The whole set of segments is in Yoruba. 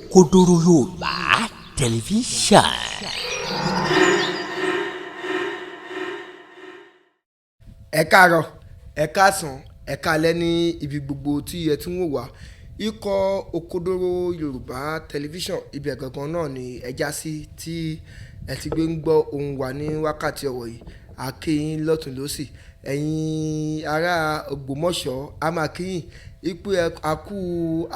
Òkodoro Yorùbá Tẹlifíṣàn. Ẹ káàárọ̀, ẹ káàsán, ẹ káalẹ́ ní ibi gbogbo tí ẹ ti ń wò wá. Ikọ̀ Òkodoro Yorùbá Tẹlifíṣàn, ibẹ̀ gangan náà ni ẹ já sí tí ẹ ti gbé ń gbọ́ ohùn wa ní wákàtí ọ̀wọ̀ yìí. A kí yín lọ́tùn lósì. Ẹ̀yin ará Ògbómọ̀ṣọ́, a máa kí yín wípé a kú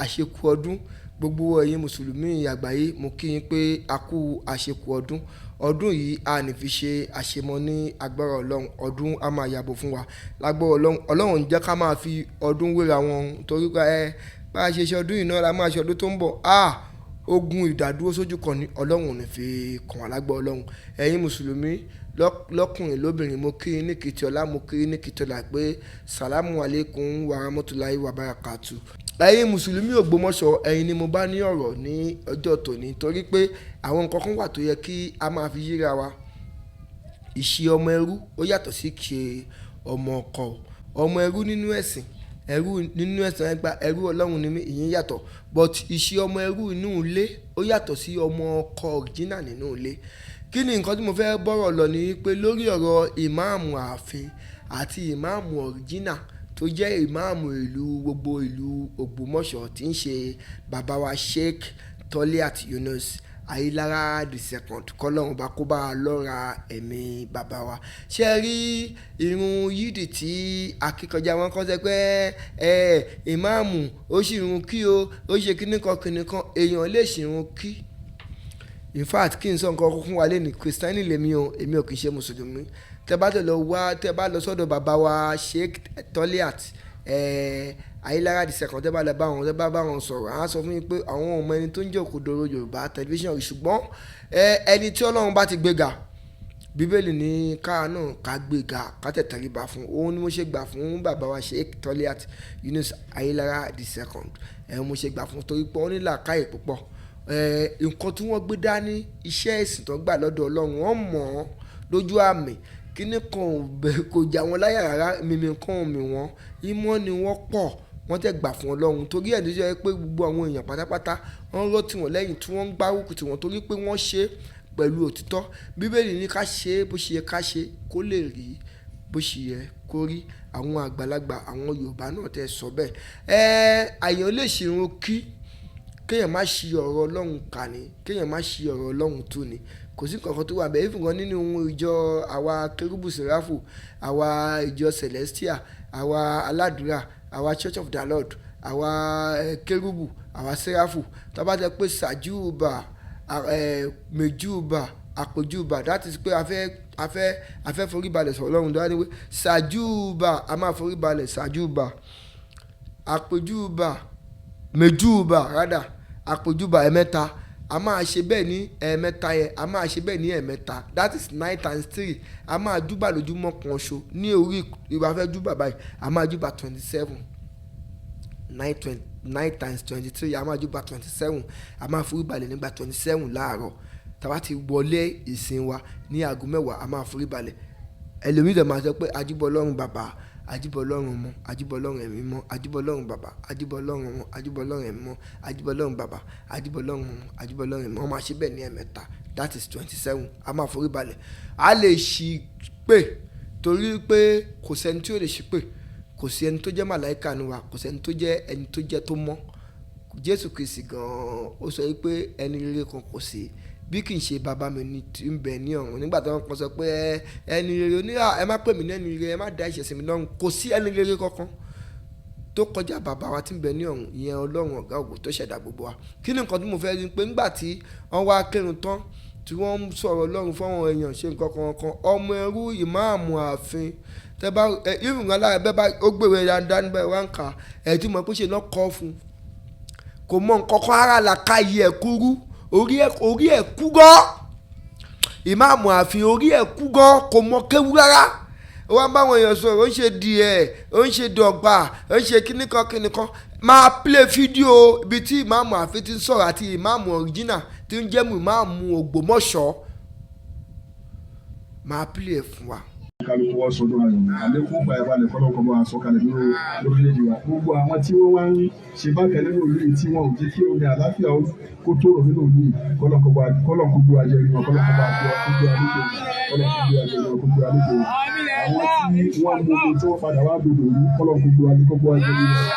àṣekú ọdún. Gbogbo ẹ̀yin Mùsùlùmí àgbáyé, mo kí yín pé a kú àṣekú ọdún. Ọdún yìí a ní fi ṣe àṣemọ́ ní agbára Ọlọ́run. Ọdún a máa yàbò fún wa lágbára Ọlọ́run. Ọlọ́run ń jẹ́ ká máa fi ọdún wéra wọn torí pé ẹ bá ṣe ṣe ọdún yìí náà la máa ṣe ọdún tó ń bọ̀. Ah! Ogun ìdádúró sójú kan ni Ọlọ́run ò ní fi kàn wá lágbára Ọlọ́run. Ẹ̀yin Mùsùlùmí lọ́kùnrin lóbìnrin, mo kí yín ní kìtì ọlá, mo kí yín ní kìtì ọlá pé salamu alaykum wa rahmatulahi wa barakatu. Ẹ̀yin Mùsùlùmí Ògbómọ̀ṣọ́, ẹ̀yin ni mo bá ní ọ̀rọ̀ ní ọjọ́ tòní torí pé àwọn nǹkan kan wà tó yẹ kí a máa fi yíra wa. Ìṣe ọmọ ẹrú ó yàtọ̀ sí ìṣe ọmọ ọkọ. Ọmọ ẹrú nínú ẹ̀sìn, ẹrú nínú ẹ̀sìn ẹgbàá, ẹrú Ọlọ́run ni mí, ìyẹn yàtọ̀. But ìṣe ọmọ ẹrú inú ilé ó yàtọ̀ sí ọmọ ọkọ original nínú ilé. Kí ni nǹkan tí mo fẹ́ bọ̀rọ̀ lọ ni wípé lórí ọ̀rọ̀ ìmáàmù ààfin àti ìmáàmù original tó jẹ́ ìmáàmù ìlú gbogbo ìlú Ògbómọ̀ṣọ́ tí ń ṣe bàbá wa Sheikh Toliat Yunus Ayilara the second. Kọ́lọ́run bá kó bá lọ́ra ẹ̀mí bàbá wa. Ṣé ẹ rí irun yídì tí akíkanjú wọn kọ́ sọ pé ẹ ìmáàmù ó sì irun kí o, ó ṣe kíní kan kíní kan, èèyàn lè ṣì irun kí. In fact, kí n sọ nǹkan fún wa lónìí, Kristẹni lèmi o, èmi ò kì í ṣe Mùsùlùmí. Tẹ bá tẹ lọ wá, tẹ bá lọ sọ́dọ̀ bàbá wa Sheikh Toliat Ayilara the second, tẹ bá lọ bá wọn, tẹ bá bá wọn sọ̀rọ̀, á sọ fún yín pé àwọn ọmọ ẹni tó ń jẹ́ Òkodoro Yorùbá Tẹlifíṣàn, ṣùgbọ́n ẹni tí Ọlọ́run bá ti gbéga, Bíbélì ní ká náà ká gbéga, ká tẹ̀ tẹríba fún. Òun ni mo ṣe gbà fún bàbá wa Sheikh Toliat Yunus Ayilara the second. Mo ṣe gbà fún torí pé wọ́n ní làákàyè púpọ̀. Nǹkan tí wọ́n gbé dání, iṣẹ́ ìsìn tó gbà lọ́dọ̀ Ọlọ́run, wọ́n mọ̀ ọ́n lójú àmì. Kíní kan kò jà wọ́n láyà rárá, mímí kan ò mì wọ́n. Ìmọ̀ ni wọ́n pọ̀, wọ́n tẹ̀ gbà fún Ọlọ́run torí ẹ̀ ló jẹ́ pé gbogbo àwọn èèyàn pátápátá wọ́n rọ́ tì wọ́n lẹ́yìn tí wọ́n ń gbárùkù tì wọ́n torí pé wọ́n ṣe pẹ̀lú òtítọ́. Bíbélì ní ká ṣe bó ṣe yẹ ká ṣe kó lè rí bó ṣe yẹ kó rí. Àwọn àgbàlagbà, àwọn Yorùbá náà tẹ̀ sọ bẹ́ẹ̀. Àyàn lè ṣe irun kí kéèyàn má ṣi ọ̀rọ̀ Ọlọ́run kà ní, kéèyàn má ṣi ọ̀rọ̀ Ọlọ́run tú ni. Kò sí nǹkan kan tó wà bẹ́ẹ̀. Even gan nínú ìjọ àwa Kérúbù Sèráfù, àwa ìjọ Celestial, àwa aládùúrà, àwa Church of the Lord, àwa Kérúbù, àwa Sèráfù, tí a bá jẹ́ pé ṣàjúbà, méjúbà, àpèjúbà, that is pé a fẹ́, a fẹ́, a fẹ́ forí balẹ̀ sọ̀rọ̀ Ọlọ́run. Dára ní pé ṣàjúbà, a máa forí balẹ̀ ṣàjúbà, àpèjúbà, méjúbà, rather àpèjúbà ẹ̀mẹ́ta. A máa ṣe bẹ́ẹ̀ ní ẹ̀ẹ̀mẹ́ta yẹn, a máa ṣe bẹ́ẹ̀ ní ẹ̀ẹ̀mẹ́ta. That is nine times three. A máa júbà lójúmọ́ kan ṣo ní orí ìwà fẹ́ júbà báyìí. A máa júbà 27, nine twenty, nine times 23, a máa júbà 27. A máa forí balẹ̀ nígbà 27 láàárọ̀. Tí a bá ti wọlé ìsìn wa ní aago 10, a máa forí balẹ̀. Ẹlòmíì dẹ̀ máa sọ pé ajíbọ̀ Ọlọ́run bàbá, ajíbọ̀ Ọlọ́run ọmọ, ajíbọ̀ Ọlọ́run ẹ̀mí mọ́, ajíbọ̀ Ọlọ́run bàbá, ajíbọ̀ Ọlọ́run ọmọ, ajíbọ̀ Ọlọ́run ẹ̀mí mọ́, ajíbọ̀ Ọlọ́run bàbá, ajíbọ̀ Ọlọ́run ọmọ, ajíbọ̀ Ọlọ́run ẹ̀mí mọ́. Wọ́n máa ṣe bẹ́ẹ̀ ní ẹ̀ẹ̀mẹ́ta. That is 27. A máa forí balẹ̀. A lè ṣì pé torí pé kò sí ẹni tí ó lè ṣì pé, kò sí ẹni tó jẹ́ màláíkà nínú wa, kò sí ẹni tó jẹ́ ẹni tó jẹ́ tó mọ́. Jésù Kristi gan-an ó sọ wípé ẹni rere kan kò sí bí kì í ṣe bàbá mi ní tí ń bẹ ní ọ̀run. Nígbà tí wọ́n kan sọ pé ẹni rere, ó ní ẹ má pè mí ní ẹni rere, ẹ má dá ẹ̀ṣẹ̀ sí mi lọ́run. Kò sí ẹni rere kankan tó kọjá bàbá wa tí ń bẹ ní ọ̀run, ìyẹn Ọlọ́run ọ̀gá ògo tó ṣẹ̀dá gbogbo wa. Kí ni nǹkan tí mo fẹ́ rí pé nígbà tí wọ́n wá kírun tán tí wọ́n ń sọ̀rọ̀ Ọlọ́run fún àwọn èèyàn ṣe nǹkan kan kan, ọmọ ẹrú ìmáàmù ààfin tẹ bá ẹ even gan lára bẹ́ẹ̀ bá ó gbèrè dáadáa níbẹ̀ wá ń kà ẹ̀ tí mo pé ṣe náà kọ́ fún un. Kò mọ nǹkan kan ara làkàyè ẹ̀ kúrú, orí ẹ̀ kú gan. Ìmáàmù ààfin orí ẹ̀ kú gan, kò mọ kéwú rárá. Ó wá ń bá àwọn èèyàn sọ̀rọ̀, ó ń ṣe díẹ̀, ó ń ṣe dọ̀gba, ó ń ṣe kíníkan kíníkan. Máa play fídíò ibi tí ìmáàmù ààfin ti ń sọ̀rọ̀ àti ìmáàmù original tí ń jẹ́ ìmáàmù Ògbómọ̀ṣọ́. Máa play ẹ̀ fún wa. Kálukú wọ́n sọdún ayọ̀, àlékún fàyàbalẹ̀ kọ́lọ́kọ́ bá wa sọ̀kalẹ̀ nínú lórílẹ̀‐èdè wa. Gbogbo àwọn tí wọ́n wá ń ṣe bákan nínú ìlú yìí, tí wọn ò jẹ́ kí omi àlàáfíà kó tòrò nínú ìlú yìí, kọ́lọ́kọ́ bá kọ́lọ́kọ́ gbé wa jẹ́rìí wọn, kọ́lọ́kọ́ bá gbé wa lékè, kọ́lọ́kọ́ gbé wa jẹ́rìí wọn, kó gbé wa lékè. Àwọn tí wọ́n mú omi tí wọ́n padà wá dòdò yìí, kọ́lọ́kọ́ gbé wa lékè, kó gbé wa jẹ́rìí wọn.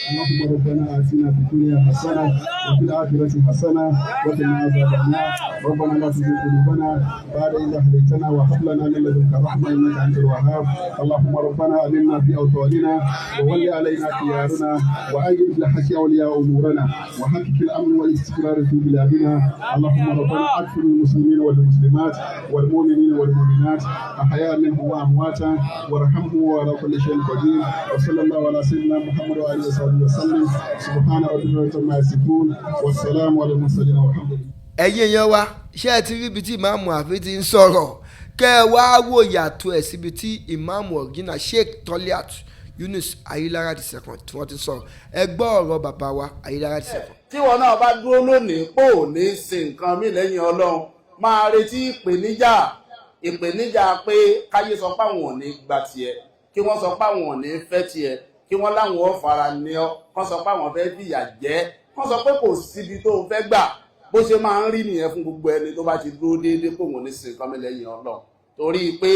اللهم ربنا آتنا في الدنيا حسنة وفي الآخرة حسنة وقنا عذاب النار. ربنا لا تزغ قلوبنا بعد إذ هديتنا وهب لنا من لدنك رحمة إنك أنت الوهاب. اللهم ربنا آمنا في أوطاننا وول علينا خيارنا وأيد بالحق أولياء أمورنا وحقق الأمن والاستقرار في بلادنا. اللهم ربنا أكفر المسلمين والمسلمات والمؤمنين والمؤمنات أحياء منهم وأمواتا وارحمهم وعلى كل شيء قدير. وصلى الله على سيدنا محمد وآله وصحبه وسلم. سبحان ربك رب العزة عما يصفون والسلام على المرسلين والحمد لله. Ẹ̀yin èèyàn wa, ṣé ẹ ti rí ibi tí ìmáàmù àfin ti ń sọ̀rọ̀? Kẹ́ ẹ wá wò yàtọ̀ ẹ̀ síbi tí ìmáàmù ọ̀gínà Sheikh Toliat Yunus Ayilara the Second tí wọ́n ti sọ̀rọ̀. Ẹ gbọ́ ọ̀rọ̀ bàbá wa Ayilara the Second. Tí wọn náà bá dúró lónìí pò ní sin nǹkan mí lẹ́yìn Ọlọ́run, máa retí ìpèníjà, ìpèníjà pé káyé sọ páwọn ò ní gba tiẹ̀, kí wọ́n sọ páwọn ò ní fẹ́ tiẹ̀, kí wọ́n láwọn ò fara ní ọ, kán sọ páwọn fẹ́ fìyà jẹ, kán sọ pé kò síbi tó fẹ́ gbà. Bó ṣe máa ń rí nìyẹn fún gbogbo ẹni tó bá ti dúró déédéé pé òun ò ní sin nǹkan mí lẹ́yìn Ọlọ́run, torí pé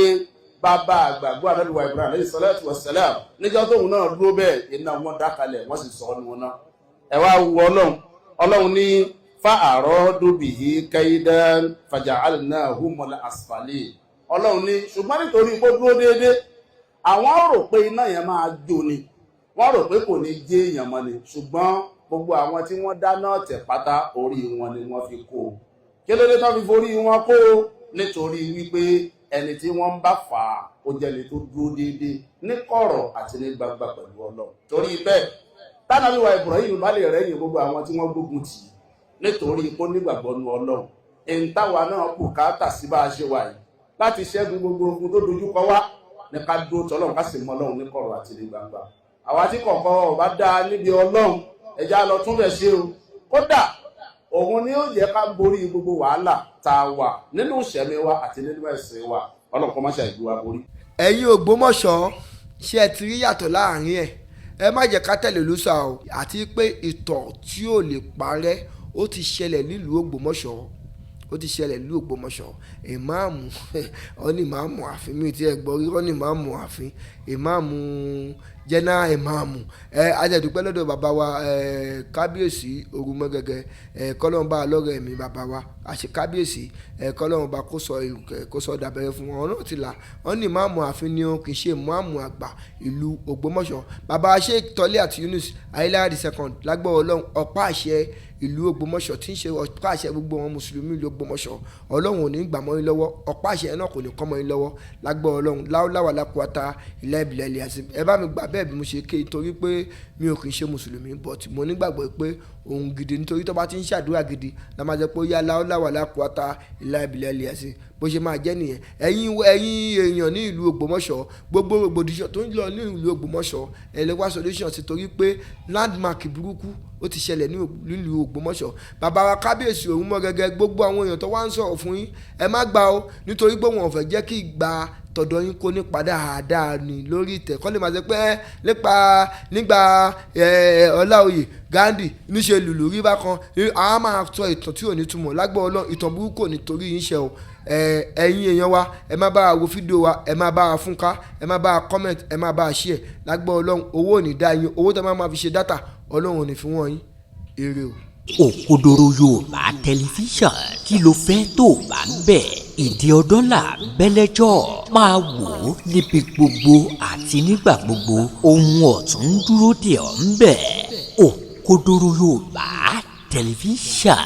bàbá àgbàgbọ́ àdàlùwà Ibrahim alayhi salatu wassalam, níjọ́ tóun náà dúró bẹ́ẹ̀, iná wọn dákalẹ̀, wọ́n sì sọ ọ́ nu wọn náà. Ẹ wá wu Ọlọ́run. Ọlọ́run ní fa aradu bihi kaidan faja'alnahumul asfalin. Ọlọ́run ní ṣùgbọ́n nítorí pé ó dúró déédéé, àwọn rò pé iná yẹn máa jó ni, wọ́n rò pé kò ní jẹ́ èèyàn mọ́ ni, ṣùgbọ́n gbogbo àwọn tí wọ́n dáná ọ̀tẹ̀ pátá, orí wọn ni wọ́n fi kó o. Kí ló dé tán fi forí wọn kó o? Nítorí wípé ẹni tí wọ́n ń bá fà á, ó jẹ́ ẹni tó dúró déédéé ní kọ̀rọ̀ àti ní gbangba pẹ̀lú Ọlọ́run. Torí bẹ́ẹ̀, tánàbí wa Ibrahim bá lè rẹ́yìn gbogbo àwọn tí wọ́n gbógun tì í nítorí kó nígbàgbọ́ nu Ọlọ́run, èyí táwa náà bùkátà sí bá a ṣe wà yìí láti ṣẹ́gun gbogbo ogun tó dojúkọ wá ní ká dúró tọ́lọ́run, ká sì mọ Ọlọ́run ní kọ̀rọ̀ àti ní gbangba. Àwa tí kọ̀ọ̀kan ọba dá níbi Ọlọ́run, ẹ̀já lọ tún bẹ̀ ṣe o. Kódà òun ni ó jẹ́ ká borí gbogbo wàhálà tá a wà nínú ìṣẹ̀mí wa àti nínú ẹ̀sìn wa. Ọlọ́run kó má ṣe àìgbé wa borí. Ẹ̀yin Ògbómọ̀ṣọ́, ṣé ẹ ti rí yàtọ̀ láàrin ẹ̀? Ẹ má jẹ́ ká tẹ̀lé lùsà o. Àti pé ìtàn tí ò lè parẹ́, ó ti ṣẹlẹ̀ nílùú Ògbómọ̀ṣọ́, ó ti ṣẹlẹ̀ nílùú Ògbómọ̀ṣọ́. Ìmáàmù ọ ní ìmáàmù ààfin mi tí ẹ gbọ́ rí, ọ ní ìmáàmù ààfin, ìmáàmù general ìmáàmù ẹ ajẹ́dùpẹ́ lọ́dọ̀ bàbá wa ẹ kábíyèsí Orúmọgẹ́gẹ́ ẹ, kọ́lọ́run bá lọ́rọ̀ ẹ̀mí bàbá wa àṣẹ kábíyèsí ẹ, kọ́lọ́run bá kó sọ ìrùkẹ̀ kó sọ dàbẹ̀rẹ̀ fún wọn. Ọ̀nà ti là wọ́n ní ìmáàmù ààfin ni ó kì í ṣe ìmáàmù àgbà ìlú Ògbómọ̀ṣọ́. Bàbá Sheikh Toliat Yunus Ayilara the Second, lágbára Ọlọ́run, ọ̀pá àṣẹ ìlú Ògbómọ̀ṣọ́ tí ń ṣe ọ̀pá àṣẹ gbogbo àwọn mùsùlùmí ìlú Ògbómọ̀ṣọ́, Ọlọ́run ò ní gbà mọ́ yín lọ́wọ́. Ọ̀pá àṣẹ náà kò ní kọ́ mọ́ yín lọ́wọ́ lágbára Ọlọ́run. Láwùláwà lákùúta ilẹ̀ ìbílẹ̀ ilẹ̀ àti ẹ bá mi gbà bẹ́ẹ̀ bí mo ṣe ké, torí pé mi ò kì í ṣe mùsùlùmí, but mo nígbàgbọ́ pé ohun gidi, nítorí tó bá ti ń ṣàdúrà gidi la máa jẹ́ pé ó yá láwùláwà lákùúta ilẹ̀ ìbílẹ̀ ilẹ̀ àti bó ṣe máa jẹ́ nìyẹn. Ẹ̀yin èèyàn ní ìlú Ògbómọ̀ṣọ́, gbogbo rògbòdìyàn tó ń lọ ní ìlú Ògbómọ̀ṣọ́, ẹ lè wá solution sí, torí pé landmark burúkú ó ti ṣẹlẹ̀ ní nílùú Ògbómọ̀ṣọ́. Bàbá wa kábíyèsí Òrùmọ̀gẹ́gẹ́, gbogbo àwọn èèyàn tó wá ń sọ̀rọ̀ fún yín, ẹ má gbà ó, nítorí pé wọn ò fẹ́ jẹ́ kí ìgbà tọ̀dọ̀ yín kó nípa dáadáa ní lórí ìtẹ́ kọ́ lè máa ṣe pé nípa nígbà Ọláoyè Gandhi níṣẹ́ lùlù rí bákan. Àwọn máa sọ ìtàn tí ò ní túmọ̀ lágbára Ọlọ́run. Ìtàn burúkú ò ní torí yín ṣe o. Ẹ̀yin èèyàn wa, ẹ má bá wa wo fídíò wa, ẹ má bá wa fúnká, ẹ má bá wa comment, ẹ má bá wa share. Lágbára Ọlọ́run, owó ò ní dá yín. Owó tó máa fi ṣe data, Ọlọ́run ò ní fi wọ́n yín. Ire o. Òkodoro Yorùbá Tẹlifíṣàn, kí ló fẹ́ tó bá ń bẹ̀? Ìdí ọdún là bẹ́lẹ́jọ́ máa wò ó níbi gbogbo àti nígbà gbogbo. Ohun ọ̀tún ń dúró dè ọ́ ń bẹ̀. Òkodoro Yorùbá Tẹlifíṣàn.